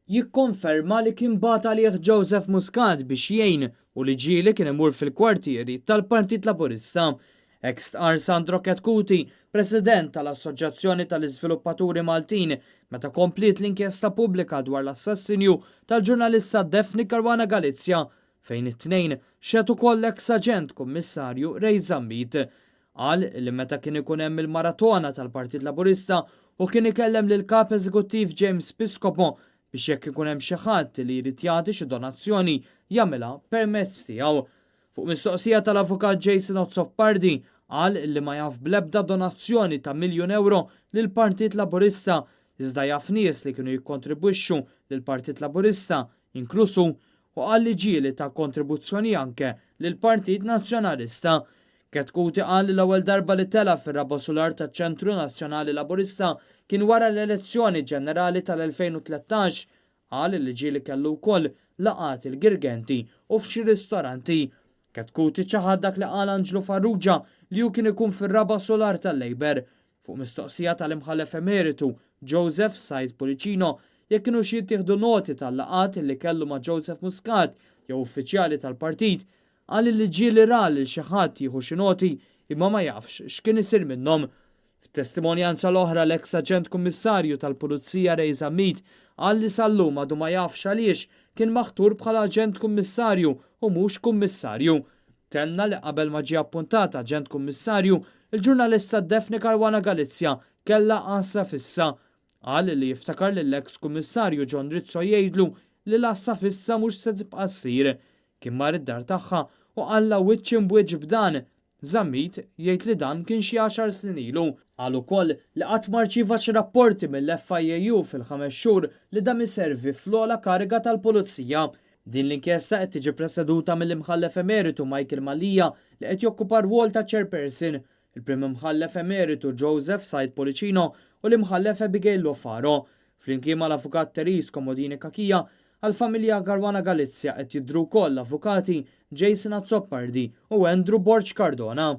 Jikkonferma li kien bagħat għalih Joseph Muscat biex jgħin u li ġieli kien imur fil-kwartieri tal-Partit Laburista. Hekk stqarr Sandro Chetcuti, President tal-Assoċjazzjoni tal-Iżviluppaturi Maltin, meta kompliet l-inkjesta pubblika dwar l-assassinju tal-ġurnalista Daphne Caruana Galizia, fejn it-Tnejn xehed ukoll l-eks Aġent Kummissarju Ray Zammit. Qal li meta kien ikun hemm il-maratona tal-Partit Laburista hu kien ikellem lill-Kap Eżekuttiv James Piscopo biex jekk ikun hemm xi ħadd li jrid jagħti xi donazzjoni jagħmilha permezz tiegħu. Fuq mistoqsija tal-Avukat Jason Azzopardi qal li ma jaf bl-ebda donazzjoni ta' miljun ewro lill-Partit Laburista iżda jaf nies li kienu jikkontribwixxu lill-Partit Laburista inkluż hu u qal li ġieli ta kontribuzzjoni anke lill-Partit Nazzjonalista. Chetcuti qal li l-ewwel darba li tela' fir-raba' sular taċ-Ċentru Nazzjonali Laburista kien wara l-elezzjoni ġenerali tal-2013. Qal li ġieli kellu wkoll laqgħat il-Girgenti u f'xi ristoranti. Chetcuti ċaħad dak li qal Anġlu Farrugia li hu kien ikun fir-raba' sular tal-Labour. Fuq mistoqsija tal-Imħallef Emeritu Joseph Said Pullicino jekk kinux jittieħdu noti tal-laqgħat li kellu ma' Joseph Muscat jew uffiċjali tal-partit, qal li ġieli ra lil xi ħadd jieħu xi noti imma ma jafx x'kien isir minnhom. Fit-testimonjanza l-oħra l-eks Aġent Kummissarju tal-Pulizija Ray Zammit qal li sal-lum għadu ma jafx għaliex kien maħtur bħala Aġent Kummissarju u mhux Kummissarju. Tenna li qabel ma ġie appuntat Aġent Kummissarju, il-ġurnalista Daphne Caruana Galizia kellha għassa fissa. Qal li jiftakar lill-eks Kummissarju John Rizzo jgħidlu li l-għassa fissa mhux se tibqa' ssir. Kien mar id-dar tagħha u qallha wiċċ imb'wiċċ b'dan. Zammit jgħid li dan kien xi għaxar snin ilu. Qal ukoll li qatt ma rċieva xi rapporti mill-FIAU fil-ħames xhur li dam iservi fl-ogħla kariga tal-Pulizija. Din l-inkjesta qed tiġi preseduta mill-Imħallef Emeritu Michael Mallia li qed jokkupa r-rwol ta' Chairperson, il-Prim Imħallef Emeritu Joseph Said Pullicino u l-Imħallef Abigail Lofaro. Flimkien mal-Avukat Therese Comodini Cachia, għall-familja Caruana Galizia qed jidhru wkoll l-Avukati Jason Azzopardi u Andrew Borg Cardona.